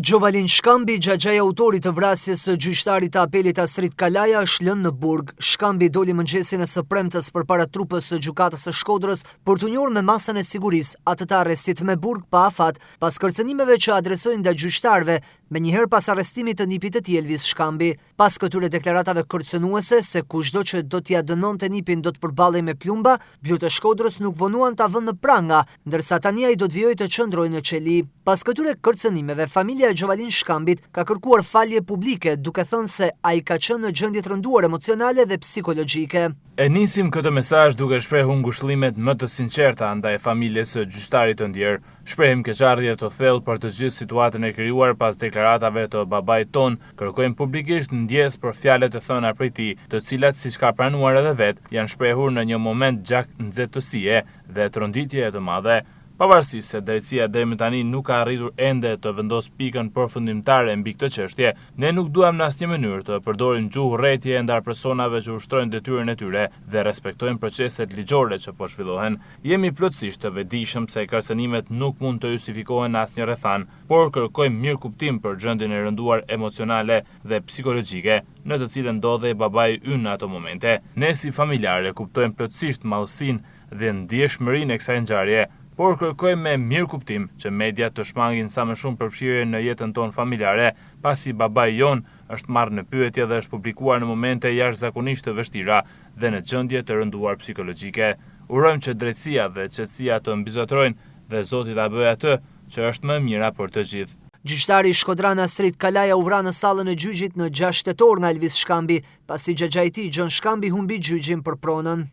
Gjovalin Shkambi, xhaxhai i autorit të vrasjes së gjyqtarit të apelit Astrit Kalaja është lënë në burg. Shkambi doli mëngjesin e së premtes përpara trupës së Gjykatës së Shkodrës për t'u njohur me masën e sigurisë, atë të arrestit me burg pa afat, pas kërcënimeve që adresoi ndaj gjyqtarëve, menjëherë pas arrestimit të nipit të tij Elvis Shkambi. Pas këtyre deklaratave kërcënuese se kushdo që do t'ia dënonte nipin do të përballej me plumba, blutë e Shkodrës nuk vonuan ta vënë në pranga, ndërsa tani ai do të vijojë të qëndrojë në qeli. Pas këtyre kërcënimeve, familja e Gjovalin Shkambit ka kërkuar falje publike, duke thënë se ai ka qenë në gjendje të rënduar emocionale dhe psikologjike. E nisim këtë mesazh duke shprehur ngushëllimet më të sinqerta ndaj familjes së gjyqtarit të ndjerë. Shprehim keqardhje të thellë për të gjithë situatën e krijuar pas deklaratave të babait tonë, kërkojmë publikisht ndjesë për fjalët e thëna prej tij, të cilat, siç ka pranuar edhe vetë, janë shprehur në një moment gjaknxehtësie dhe tronditjeje të madhe. Pavarësisht se drejtësia deri më tani nuk ka arritur ende të vendosë pikën përfundimtare mbi këtë çështje, ne nuk duam në asnjë mënyrë të përdorim gjuhë urrejtjeje ndaj personave që ushtrojnë detyrën e tyre dhe respektojnë proceset ligjore që po zhvillohen. Jemi plotësisht të vetëdijshëm se kërcënimet nuk mund të justifikohen në asnjë rrethanë, por kërkojmë mirëkuptim për gjendjen e rënduar emocionale dhe psikologjike në të cilën ndodhej babai ynë në ato momente. Ne si familjarë e kuptojmë plotësisht madhësinë dhe ndjeshmërinë e kësaj ngjarje, por kërkojmë me mirëkuptim që mediat të shmangin sa më shumë përfshirjen në jetën tonë familjare, pasi babai jonë është marrë në pyetje dhe është publikuar në momente jashtëzakonisht të vështira dhe në gjendje të rënduar psikologjike. Urojmë që drejtësia dhe qetësia të mbizotërojnë dhe Zoti ta bëjë atë që është më e mira për të gjithë. Gjyqtari shkodran Astrit Kalaja u vra në sallën e gjyqit në 6 tetor nga Elvis Shkambi, pasi xhaxhai i tij Gjon Shkambi humbi gjyqin për pronën.